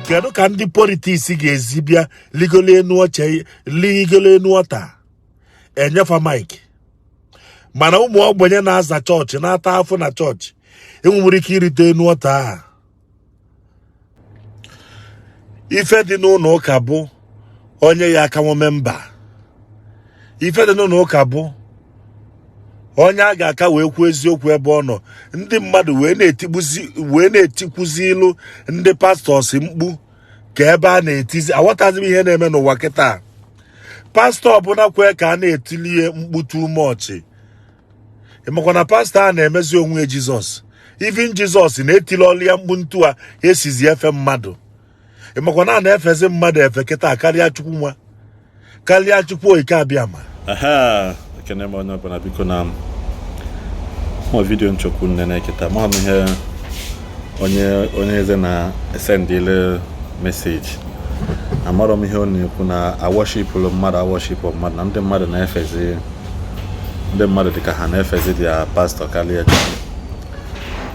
Kedu ka ndị politics ga-ezi bịa ligolo enu oche, ligolo enu altar, enyefa mic, mana ụmụ ogbenye na-aza chọọchị, na-ata afụ na chọọchị, enwere ike irite enu altar a? Ife dị n'ụlọ ụka bụ onye ya aka nwe member. Ife dị n'ụlọ ụka bụ onye a ga-aka wee kwuo eziokwu ebe ọ nọ. Ndị mmadụ wee na-etikpuzi, wee na-etikwuzi ilu ndị pastors mkpu ka ebe a na-etizi. Aghọtazi m ihe na-eme n'ụwa kịta. Pastọ ọbụla kwee ka a na-etili ya mkpu too much, ịmakwa na pastọ a na-emezi onwe Jizọs. Even Jizọs na-etili ọlụ ya mkpu ntu a esizi efe mmadụ. Ịmakwa na a na-efezi mmadụ efe kịta karịa Chukwu nwa, karịa Chukwu Okike Abịama. Aha, ekene m onye ọbụla. Biko, na mụ video nchọkwu nnene kịta ma m ihe onye eze na-esendile message. Amarọ m ihe ọ na-ekwu na aworshipụrụ mmadụ, aworshipụ mmadụ, na ndị mmadụ na-efezi ndị mmadụ dịka ha na-efezi their pastọ karịa Chukwu.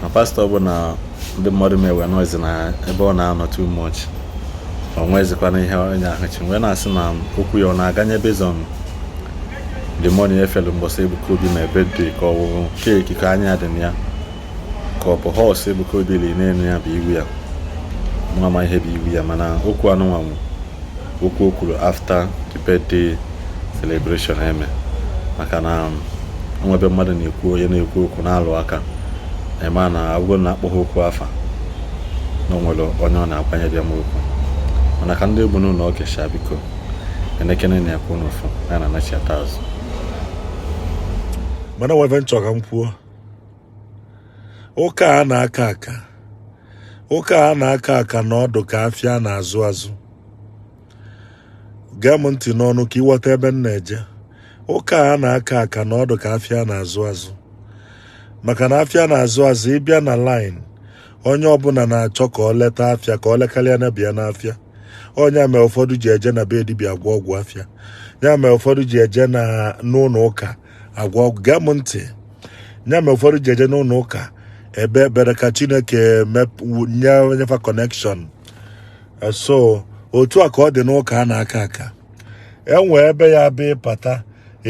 Na pastọ bụ na ndị mmadụ mewe noise na ebe ọ na-anọ too much, o nwezikwana ihe onye ahụ chi wee na-asị na okwu ya ọ na-aganye based on the money efelu mbọsị Ebuka Obi ma birthday, ka ọ wụ cake ka anya dị na ya, ka ọ bụ horse Ebuka Obi li n'elu ya bụ iwu ya. Mụ ama ihe bụ iwu ya, mana okwu anụnwanwụ okwu o kwuru after the birthday celebration eme, maka na onwebe mmadụ na-ekwu, onye na-ekwu okwu na-alụ aka eme na agwụgo na akpọghị okwu afa na o nwere onye ọ na-akwanyere ya m okwu. Mana ka ndị egbu n'ụlọ ogesha, biko, enekene na-ekwu n'ụfụ ya na anachiata azụ. Mana nwebe nchọ ka m kwuo, ụka a na-aka aka, ụka a na-aka aka na ọdụ ka afịa na-azụ azụ. Gee m ntị n'ọnụ ka ịghọta ebe m na-eje. Ụka a na-aka aka na ọdụ ka afịa na-azụ azụ, maka na afịa na-azụ azụ, ịbịa na line, onye ọbụla na-achọ ka ọ leta afịa, ka ọ lekarịa na bịa n'afịa. Onye mere ụfọdụ ji eje na be dibịa agwọ ọgwụ afịa, ya mere ụfọdụ ji eje na n'ụlọ ụka agwọ ọgwụ. Gee m ntị, ya mere ụfọdụ ji eje n'ụlọ ụka ebe ekpere ka Chineke nye onyefa connection. So otu a ka ọ dị n'ụka a na-aka aka. Enwee ebe ya bụ ịpata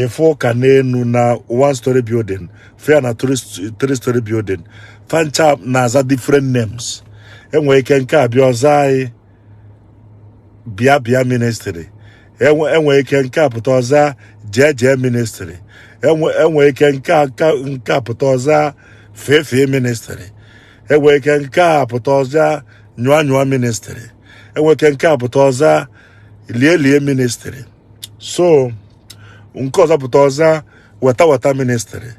ịfụ ụka n'enu na one story building, fia na three story building, fancha na-aza different names. Enwee ike nke a bịa ọzọ anyị bịa bịa ministry, enwee ike nke a pụta ọza jee jee ministry, enwee ike nke a pụta ọza fee fee ministry, enwee ike nke a pụta ọza nyụa nyụa ministry, enwee ike nke a pụta ọza lie lie ministry, so nke ọzọ pụta ọza weta weta ministry.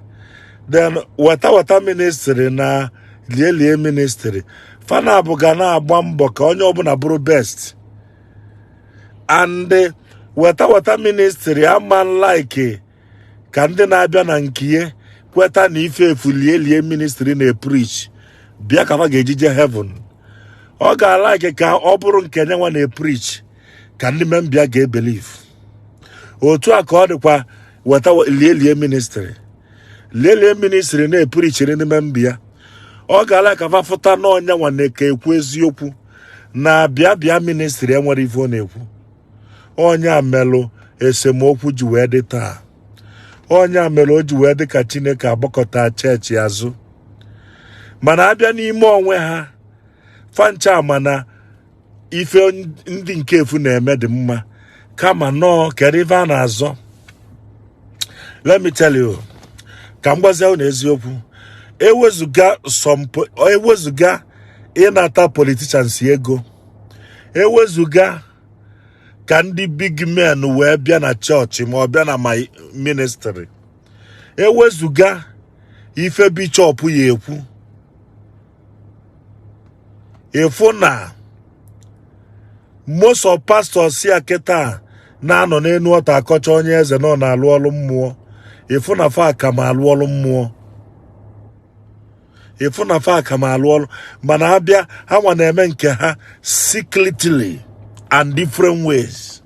Then weta weta ministry na lie lie ministry, fana bụ ga na-agba mbọ ka onye ọbụla bụrụ best, and weta weta ministry ama like ka ndị na-abịa na nkiye kweta na ife efu lie lie ministry na-epreach bịa ka fa ga-ejije heaven. Ọ ga-alike ka ọ bụrụ nke nyenwa na-epreach ka ndị member ga-ebelieve. Otu a ka ọ dịkwa weta lie lie ministry. Lie lie ministry na-epreachiri ndị member ya, ọ ga-ala ka fa fụta na ọnya nwa na-ka ekwu eziokwu, na bịa bịa ministry enwere ife ọ na-ekwu. Onye a melụ esemokwu ji wee dị taa. Onye a mere o ji wee dị ka Chineke agbakọta chọọchị azụ, mana abịa n'ime onwe ha, fancha mana ife ndị nke efu na-eme dị mma, kama nọọ kedu ife a na-azọ. Let me tell you, ka m gwazie unu eziokwu, ewezuga ịnata politicians ego, ewezuga ka ndị big men wee bịa na chọọchị ma ọ bịa na my ministry, ewezuga ife bishọp ya ekwu, ịfụ na most of pastors ya kịta na-anọ n'elu ọta akọcha onye eze nọ na-alụ ọrụ mmụọ, ịfụ na fa ka ma alụ ọrụ mmụọ, ịfụ na fa ka ma alụ ọrụ. Mana abịa, ha nwa na-eme nke ha secretly and different ways.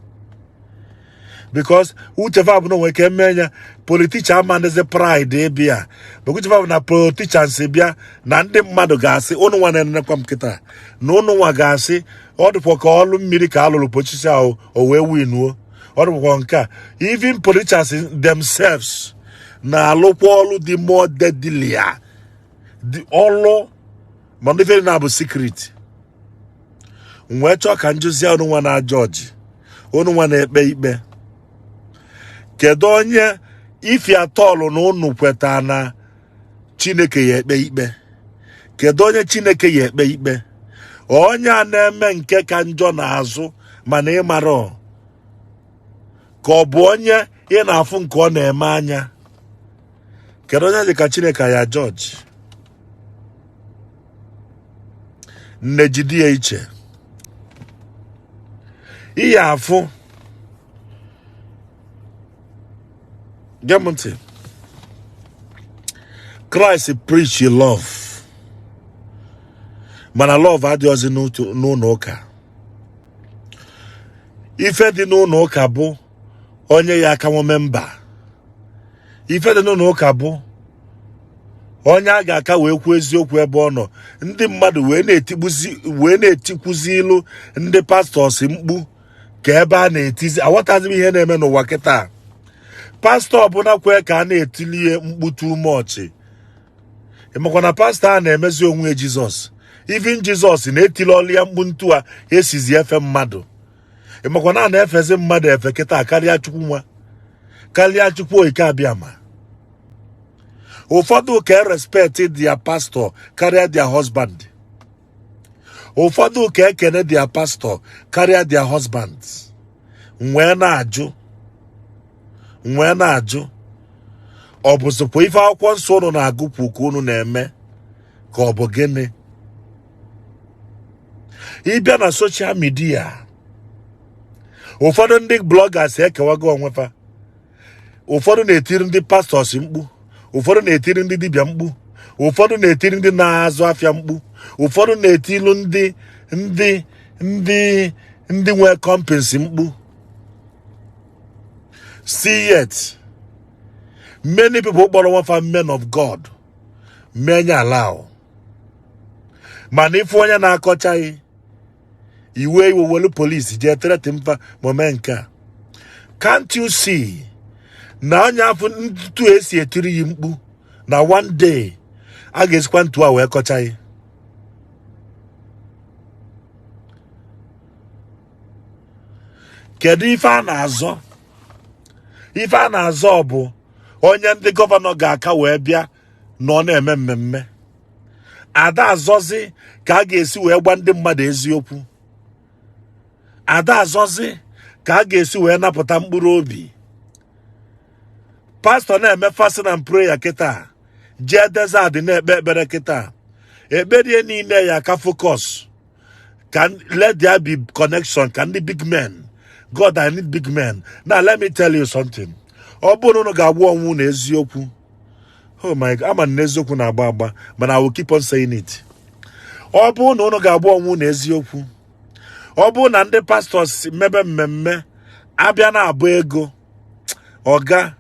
Because uche fa bụ na onwe ka eme ya, politician ama ndịzi pride ịbịa, maka uche fa bụ na politicians bịa na ndị mmadụ ga-asị ụnụ nwa na-enenekwa m kịta na ụnụ nwa ga-asị ọ dịkwa ka ọlụ mmiri ka alụrụ politician ahụ o wee winuo. Ọ dịkwa nke a, even politicians themselves na-alụkwa ọlụ dị more deadly dị ọlụ, mana ife na-abụ secret. M wee chọọ ka njụzi ụnụ nwa na-aja ọjị, ụnụ nwa na-ekpe ikpe, kedu onye ifi atọọlụ na ụnụ kweta na Chineke ya ekpe ikpe? Kedu onye Chineke ya ekpe ikpe? Onye a na-eme nke ka njọ n'azụ mana ịmara, ka ọ bụ onye ị na-afụ nke ọ na-eme anya? Kedu onye dị ka Chineke ya jọji? Nne, jide ya iche ihe afụ. Gee m ntị. Christ preach love, mana love adịghịzi n'ụlọ ụka. Ife dị n'ụlọ ụka bụ onye ya aka nwe member. Ife dị n'ụlọ ụka bụ onye a ga-aka wee kwuo eziokwu ebe ọ nọ. Ndị mmadụ wee na-etikpuzi, wee na-etikwuzi ilu ndị pastors mkpu ka ebe a na-etizi. Aghọtazi m ihe na-eme n'ụwa kịta. Pastọ ọbụla kwee ka a na-etilie mkpu too much, ịmakwa na pastọ a na-emezi onwe ya Jizọs. Even Jizọs na-etili ọlụ ya mkpu ntu a esizi efe mmadụ. Ịmakwa na a na-efezi mmadụ efe kịta karịa Chukwu nwa, karịa Chukwu Okike Abịama. Ụfọdụ ka respect their pastor karịa their husband. Ụfọdụ ka ekene their pastor karịa their husbands. Wee na-ajụ, wee na-ajụ, ọ bụzikwa ife akwụkwọ nsọ unu na-agụpụ ka unu na-eme, ka ọ bụ gịnị? Ịbịa na social media, ụfọdụ ndị bloggers ekewago onwe fa. Ụfọdụ na-etiri ndị pastors mkpu, ụfọdụ na-etiri ndị dibịa mkpu, ụfọdụ na-etiri ndị na-azụ afịa mkpu, ụfọdụ na-etilu ndị nwe companies mkpu. See, yet many people kpọrọ nwafa men of God menye allow. Mana ife onye na-akọchaghị iwe iwe welu polisi jee threaten mfa ma mee nke a. Can't you see na onye afọ ntu esi etiri yi mkpu na one day a ga-esikwa ntu a wee kọchaghị? Kedu ife a na-azọ? Ife a na-azọ bụ onye ndị governor ga-aka wee bịa na ọ na-eme mmemme. Ada azọzi ka a ga-esi wee gwa ndị mmadụ eziokwu. Ada azọzi ka a ga-esi wee napụta mkpụrụ obi. Pastọ na-eme fasting and prayer kịta, jee desert na-ekpe ekpere kịta, ekperie niile ya ka focus ka let there be connection, ka ndị big men. God, I need big men. Now let me tell you something. Ọ bụrụ na unu ga-agwa onwe unu eziokwu, oh my God, ama na eziokwu na-agba agba, mana I will keep on saying it. Ọ bụrụ na unu ga-agwa onwe unu eziokwu, ọ bụrụ na ndị pastors mebe mmemme abịa na-abụ ego, ọga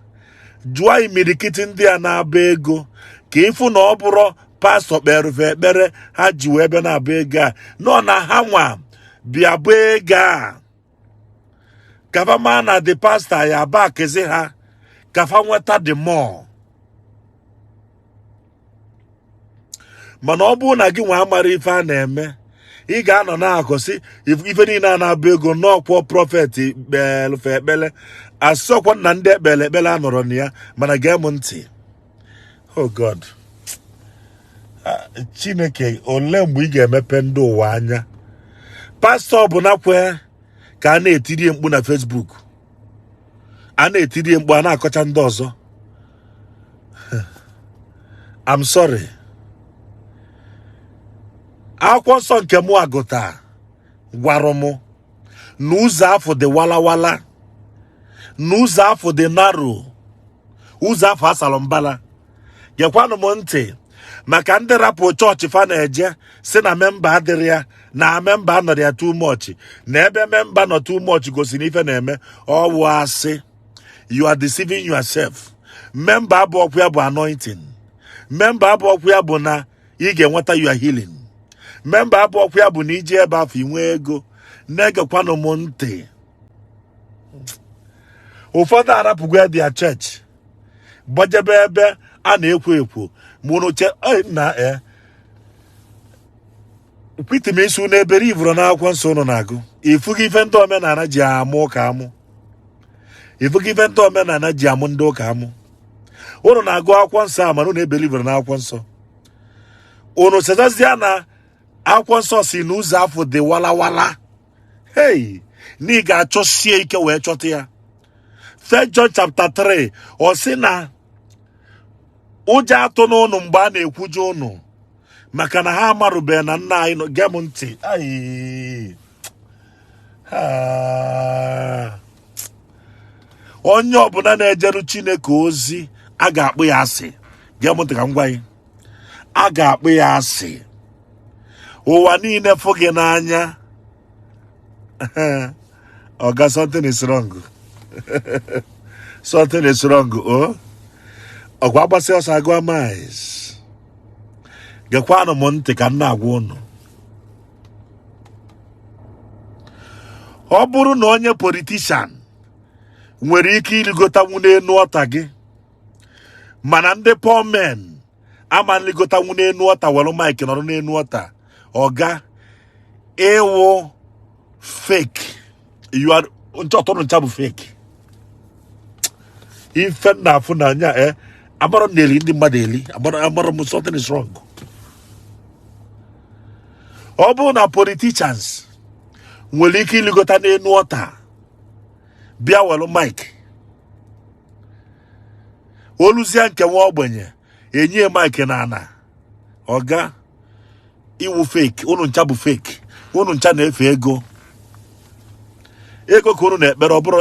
jụọ imirikiti ndị a na-aba ego ka ịfụ na ọ bụrụ pastọ kperefe ekpere ha ji wee bịa na-aba ego a nọ na ha nwa bịa bụ ego a kafa maa na the pastor ya aba akezi ha kafa nweta the more. Mana ọ bụrụ na gị nwa amara ife a na-eme, ị ga-anọ na-akọsị ife niile a na-abụ ego n'ọkwọ prophet kpelufe ekpele asọkwa na ndị ekpere ekpere a nọrọ na ya. Mana gee m ntị. Oh God, Chineke, ole mgbe ị ga-emepe ndị ụwa anya? Pastọ ọbụla kwe ka a na-etiri mkpu na Facebook, a na-etiri mkpu, a na-akọcha ndị ọzọ, I'm sorry. Akwụkwọ nsọ nke mụ agụta gwara mụ na ụzọ afọ dị walawala, na ụzọ afọ dị narrow, ụzọ afọ asalụ mbala. Gekwanụ m ntị, maka ndị rapụ chọọchị fa na-eje si na member adịrị ya, na member anọrọ ya too much, na ebe member nọ too much gosiri ife na-eme. Ọwụ asị. You are deceiving yourself. Member abụọkwa ya bụ anointing. Member abụọkwa ya bụ na ị ga-enweta your healing. Member abụọkwa ya bụ na iji ebe afọ inwe ego. Na-egekwanụ m ntị. Ụfọdụ arapụgo ya their church, gbajebe ebe a na-ekwo ekwo mụrụ che na kwiti m isi unu ebere ivụrụ n'akwụkwọ nsọ unu na-agụ. Ifugo ife ndị omenala ji amụ ụka amụ, ifugo ife ndị omenala ji amụ ndị ụka amụ. Unu na-agụ akwụkwọ nsọ a, mana unu ebelivụrụ n'akwụkwọ nsọ. Unu chezazie na akwụkwọ nsọ si na ụzọ afọ dị walawala, hei, na ị ga-achọsie ike wee chọta ya. First John chapter 3, ọ sị na ụjọ atụ n'ụnụ mgbe a na-ekwujọ ụnụ, maka na ha amarụbeghị na nna anyị nọ. Gee m ntị. Ai. Ah. Onye ọbụla na-ejeru Chineke ozi, a ga-akpụ ya asị. Gee m ntị ka m gwa gị, a ga-akpụ ya asị. Ụwa niile fụ gị n'anya. Oga, something is wrong, something is wrong. O ọkwa agbasị ọsọ agụa miles. Gekwanụ m ntị ka m na-agwa unu. Ọ bụrụ na onye politician nwere ike irigotanwu n'enu ọta gị, mana ndị poor men ama nligotanwu n'enu ọta, were mic nọrọ n'enu ọta, ọga, ịwụ fake. You are nchọtụrụ ncha bụ fake. Ife m na-afụ na anya amarọ m na-eli ndị mmadụ eli. Amarọ m, something is wrong. Ọ bụrụ na politicians nwere ike iligota n'enu ọta bịa were mic, oluzie nke nwa ogbenye enye mic na ana, ọga, iwu fake. Unu ncha bụ fake. Unu ncha na-efe ego, ego ka unu na-ekpere. Ọ bụrụ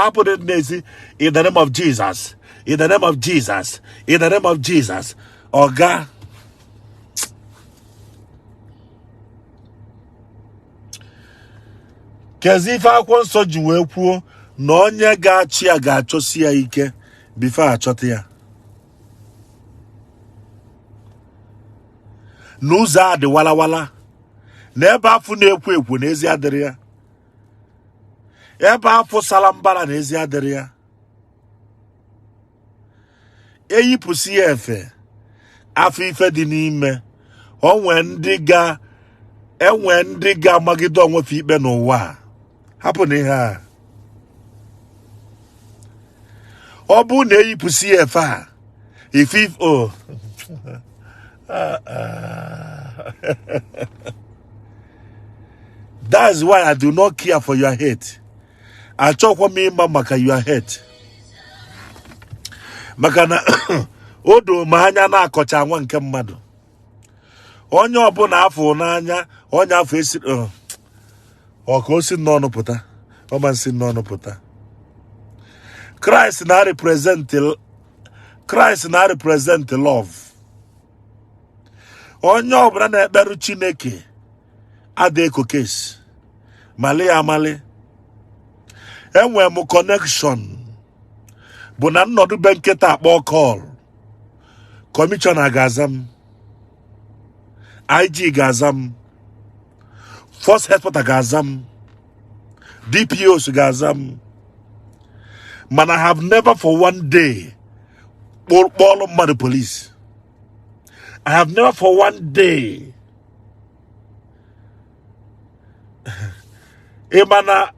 hapụ dị na-esi "In the name of Jesus, in the name of Jesus, in the name of Jesus." Ọga, kezi ife akwụkwọ nsọ ji wee kwuo na onye ga-achị ya ga-achọsi ya ike before achọta ya, n'ụzọ a dị walawala, na ebe afọ na-ekwo ekwo na ezi adịrị ya, ebe afọ sara mbara na ezi adịrị ya, eyipụsị ya efe afọ ife dị n'ime onwe ndị ga enwe ndị ga-amagide onwefe ikpe n'ụwa a. Hapụ na ihe a, ọ bụrụ na eyipụsị ya efe a ife o. Ah, ah. That's why I do not care for your hate. Achọkwa m ịma maka your hate, maka na o doo m anya na-akọcha nwa nke mmadụ. Onye ọbụla afọ n'anya, onye afọ esi ọ ka o si n'ọnụ pụta, ọ ma nsi n'ọnụ pụta. Christ na represent, Christ na represent love. Onye ọbụla na-ekperu Chineke ada eko kesi mali ya amali. Enwere m connection bụ na nnọdụ be nkịta akpọ call, commissioner ga-aza m, IG ga-aza m, force headquarter ga-aza m, DPOs ga-aza m. Mana I have never for one day kpọọlụ mmadụ police. I have never for one day. Ị ma na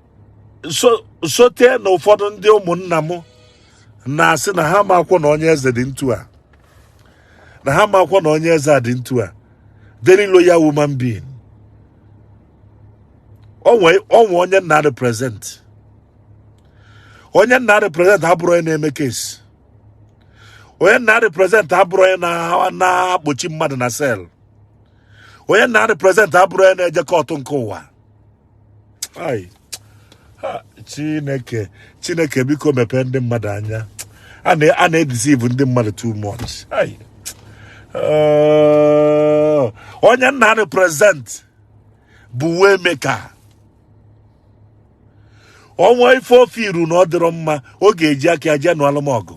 sote na ụfọdụ ndị ụmụnna m na-asị na ha makwọ na onye eze dị ntu a, na ha makwọ na onye eze a dị ntu a. Very loyal woman being. Onwe onye nna represent, onye nna represent abụrụ onye na-eme case. Onye nna represent abụrụ onye na-akpọchi mmadụ na cell. Onye nna represent abụrụ onye na-eje court nke ụwa. Ai ha, Chineke, Chineke, biko mepee ndị mmadụ anya. A na-edeceive ndị mmadụ too much. Ai. Onye nna represent bụ waymaker. Ọnwa ife ofe iru na ọ dịrọ mma, ọ ga-eji aka ya jee nụọlụ m ọgụ.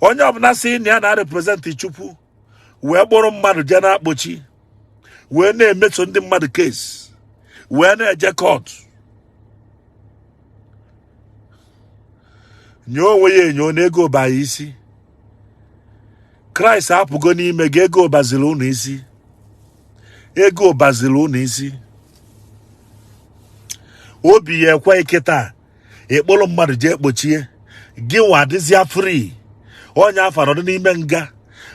Onye ọbụla sị na ya na-represent Chukwu wee kpọrọ mmadụ jee na-akpọchi, wee na-emeso ndị mmadụ case, wee na-eje court, nye onwe ya enyo na ego ba ya isi. Kraịst apụgo n'ime gị. Ego baziri unu isi, ego baziri unu isi. Obi ya ekwe kịta ịkpụrụ mmadụ jee kpochie gị, nwa adịzịa free. Onye afọ nọdụ n'ime nga.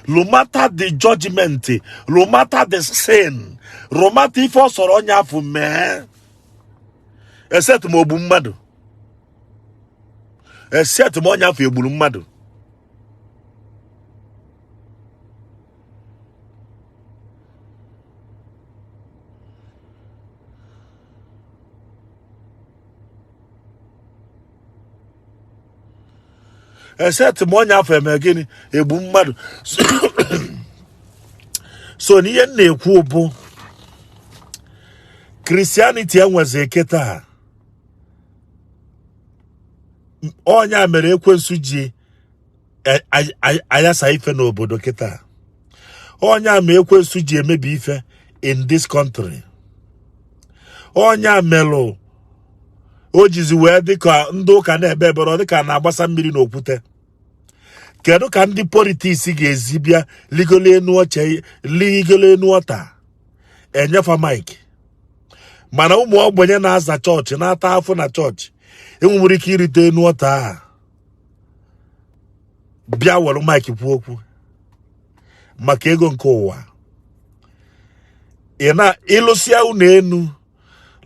No matter the judgment, no matter the sin, no matter ife ọ sọrọ onye afọ mee, except ma ogbu mmadụ, except ma onye afọ egburu mmadụ. Except ma onye afọ eme gịnị? Egbu mmadụ. So n'ihe m na-ekwu bụ, Christianity enwezi kịta. Onye a mere ekwensu ji ayasa ife n'obodo kịta. Onye a ma ekwensu ji emebi ife in this country. Onye a melụ o jizi wee dịka ndị ụka na-ekpe ekpere, ọ dịka na-agbasa mmiri n'okwute. Kedu ka ndị politics ga-ezi bịa ligolo enu oche, ligolo enu ọta, enyefa mic, mana ụmụ ogbenye na-aza chọọchị, na-ata afụ na chọọchị, enwere ike irite enu ọta a bịa were mic kwuo okwu maka ego nke ụwa? Ị na ịlụsịa unu enu,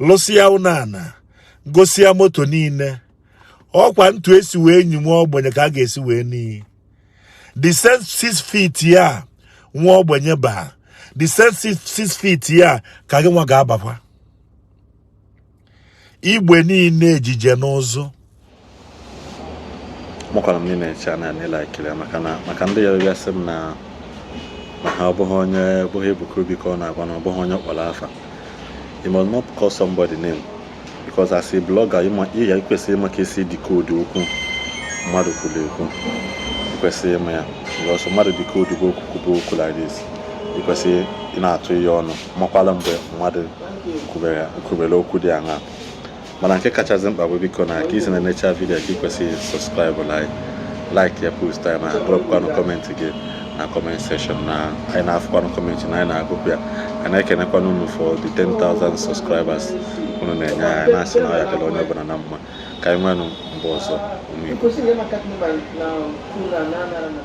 lụsịa unu ana, gosia moto niile, ọkwa ntu esi wee nyi nwa ogbenye ka a ga-esi wee n'iyi. The same 6 feet ya nwa ogbenye baa, the same 6 feet ya ka gị nwa ga-abakwa. Igbe niile ejije n'ụzụ. Makwara m niile channel na ịlikiri ya, maka na maka ndị ya bịa sị m na na ha ọ bụghị onye bụghị Ebuka Obi ka ọ na-agwa, na ọ bụghị onye kpọrọ afa. You must not call somebody name, because as a blogger, ị ya kwesịrị ịma ka esi decode okwu mmadụ kwuru ekwu. Ị kwesịrị ịma ya, because mmadụ decode bụ okwu kwube okwu like this, ị kwesịrị ị na-atụ ihe ọnụ, makwala mgbe mmadụ kwubere okwu dị aṅaa. Mana nke kachasị mkpa bụ, biko, na ka isi na-enecha video ka ị kwesịrị subscribe, like ya, post ya, ma dropkwanụ comment gị na comment section, na anyị na-afụkwanụ comment na anyị na-agụpụ ya. Anyị na-ekenekwanụ unu for the 10,000 subscribers unu na-enye anyị. Na-asị na ọ ya dịrị onye ọbụla na mma. Ka anyị nwenụ mgbe ọzọ, ụmụ Igbo. Kwesịrị ịma kat na na na na na.